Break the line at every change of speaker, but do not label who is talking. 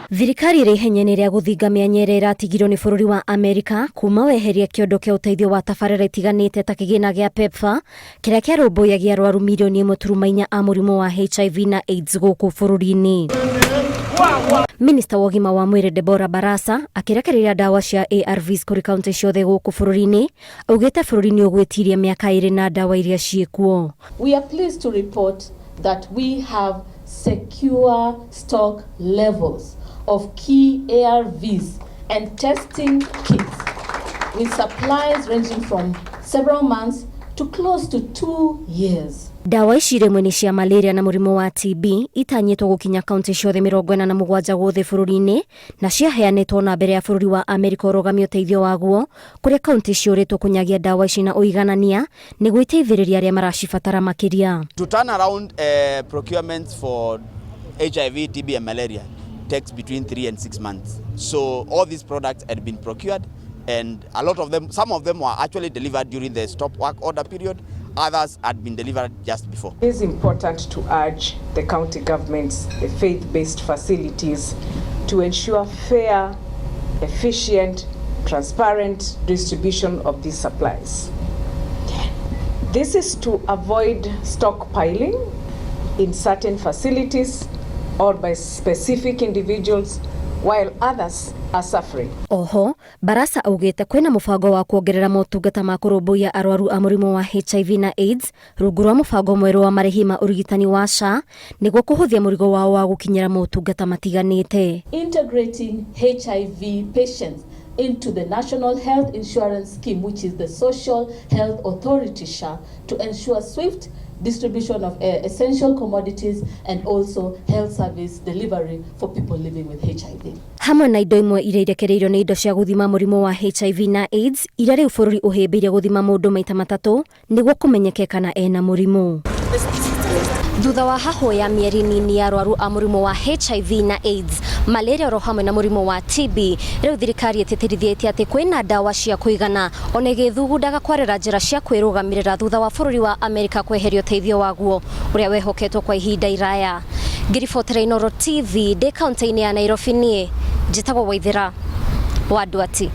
Thirikari ĩrĩ ihenya-inĩ rĩa gũthinga mĩanya ĩrĩa ĩratigirwo nĩ bũrũri wa Amerika kuma weheria kĩondo kĩa ũteithio wa tabarĩra itiganĩte ta kĩgĩna gĩa PEPFAR kĩrĩa kĩarũmbũyagia arwaru mirioni 1.4 a mũrimũ wa HIV na AIDS gũkũ bũrũri-inĩ. Minista wa ũgima wa mwĩrĩ Deborah Barasa akĩrekereria ndawa cia ARVs kũrĩ kaunti ciothe gũkũ bũrũri-inĩ augĩte bũrũri nĩ ũgwĩtiria mĩaka 2 na ndawa iria ciĩkuo.
We are pleased to report that we have secure stock levels of key ARVs and testing kits with supplies ranging from several months to close to 2 years.
Ndawa ici rĩmwe nĩ cia malaria na mũrimũ wa TB itanyĩtwo gũkinya kaunti ciothe 47 gũthĩ bũrũri-inĩ na ciaheanĩtwo na mbere ya bũrũri wa Amerika ũrũgamie ũteithio waguo kũrĩa kaunti ciũrĩtwo kũnyagia ndawa ici na ũiganania nĩguo iteithĩrĩrie arĩa maracibatara makĩria.
To turn around procurements for HIV, TB and malaria takes between 3 and 6 months. So all these products had been procured and a lot of them, some of them were actually delivered during the stop work order period. Others had been delivered just before.
It is important to urge the county governments, the faith-based facilities, to ensure fair, efficient, transparent distribution of these supplies. This is to avoid stockpiling in certain facilities or by specific individuals while others are suffering.
Oho Barasa augĩte kwĩna mũbango wa kuongerera motungata ma kũrũmbũiya arwaru a mũrimũ wa HIV na AIDS rungu rwa mũbango mwerũ wa marĩhi ma ũrigitani wa SHA nĩguo kũhũthia mũrigo wao wa gũkinyĩra motungata matiganĩte.
Integrating HIV patients into the National Health Insurance Scheme, which is the Social Health Authority SHA, to ensure swift distribution of essential commodities and also health service delivery for people living with HIV.
Hamwe na indo imwe iria irekereirio nĩ indo cia gũthima mũrimũ wa HIV na AIDS iria rĩu bũrũri ũhĩmbĩirie gũthima mũndũ maita matatũ nĩguo kũmenyeke kana ena mũrimũ. Thutha wa hahũ ya mĩeri nini ya arwaru a mũrimũ wa HIV na AIDS, malaria oro hamwe na mũrimũ wa TB, rĩu thirikari ĩtĩtĩrithĩtie atĩ kwĩna ndawa cia kũigana ona ĩgĩthugundaga kwarĩra njĩra cia kwĩrũgamĩrĩra thutha wa bũrũri wa Amerika kweheria ũteithio waguo ũrĩa wehoketwo kwa ihinda iraya. Ngĩribotera Inooro TV ndĩ kaunti-inĩ ya Nairobi, niĩ njĩtagwo Waithĩra wa Ndwati.